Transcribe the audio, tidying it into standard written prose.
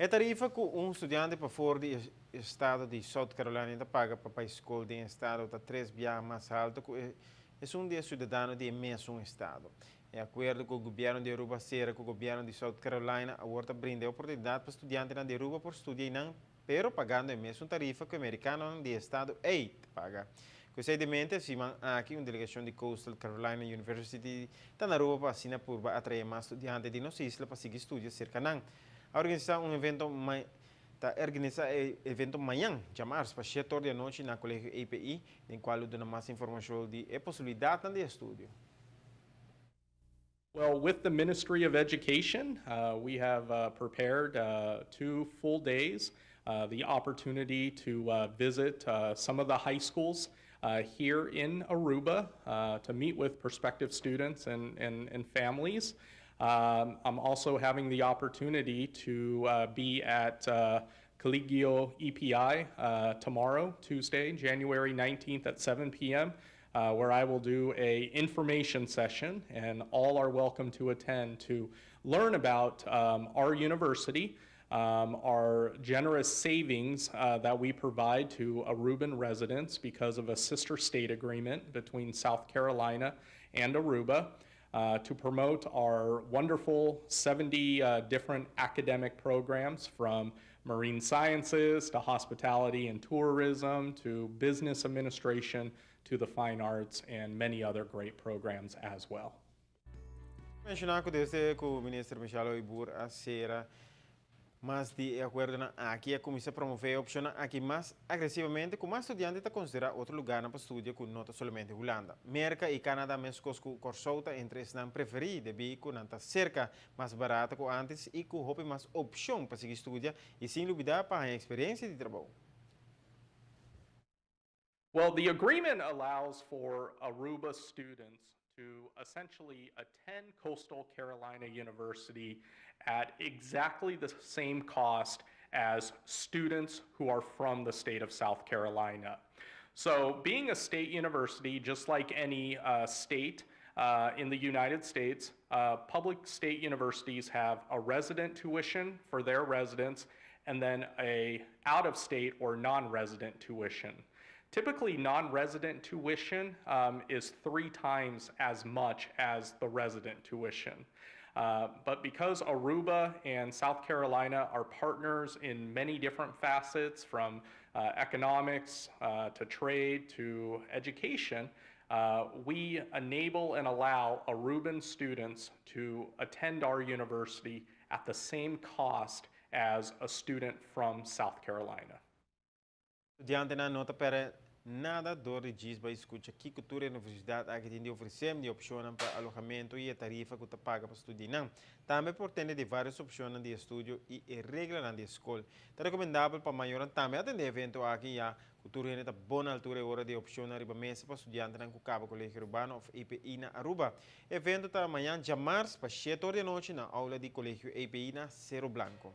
E tarifa ku un studiante pafó di estado di South Carolina ta paga pa bai skol den estado ta tres biaha mas haltu ku esun di e siudadano di e mesun estado. E akuerdo ku gobièrnu di Aruba a sera ku gobièrnu di South Carolina awor ta brinda e oportunidat pa studiantenan di Aruba por studia einan pero pagando e mesun tarifa ku e merikanonan di e estado ei ta paga. Ku esei di mente, siman aki un delegashon di Coastal Carolina University ta na Aruba pa asina purba atraé mas studiante di nos isla pa sigui studia serka nan. A organisá un evento ta organisá e evento mañan, djamars, pa shete or di anochi na Colegio EPI, den kual lo duna mas informashon di e posibilidatnan di estudio. Well, with the Ministry of Education, we have prepared 2 full days, the opportunity to visit some of the high schools here in Aruba to meet with prospective students and families. I'm also having the opportunity to be at Colegio EPI tomorrow, Tuesday, January 19th at 7 p.m., where I will do a information session, and all are welcome to attend to learn about our university, our generous savings that we provide to Aruban residents because of a sister state agreement between South Carolina and Aruba, to promote our wonderful 70 different academic programs, from marine sciences to hospitality and tourism to business administration to the fine arts and many other great programs as well. Menshoná ku desde ku Minister Michel Hooyboer a sera mas di akuerdonan aki, a kuminsá promové opshonnan aki mas agresivamente, ku mas studiante ta konsiderá otro lugánan pa studia ku no ta solamente Hulanda. Merka i Canada, meskos ku Kòrsou, ta entre esnan preferí, debí ku nan ta serka, mas barata ku antes i ku hopi mas opshon pa sigui studia i sin lubidá pa haña eksperensia di trabou. Well, the agreement allows for Aruba students to essentially attend Coastal Carolina University at exactly the same cost as students who are from the state of South Carolina. So, being a state university, just like any state in the United States, public state universities have a resident tuition for their residents and then a out-of-state or non-resident tuition. Typically, non-resident tuition is three times as much as the resident tuition. But because Aruba and South Carolina are partners in many different facets, from economics to trade to education, we enable and allow Aruban students to attend our university at the same cost as a student from South Carolina. Studiantenan no ta pèrdè nada dor di djis bai skucha kiko tur universidat aki tin di ofresé, di opshonnan pa alohamentu i e tarifa ku ta paga pa studianan. Tambe por tende di vários opshonnan di estudio i e reglanan di skol. Ta rekomendabel pa mayornan tambe atendé e evento aki, ya ku tur hende ta bon na altura e ora di opshonnan riba mesa pa studiantenan ku kaba Kolegio Arubano òf EPI na Aruba. E evento ta mañan djamars pa 7 or di anochi na aula di Kolegio EPI na Cero Blanco.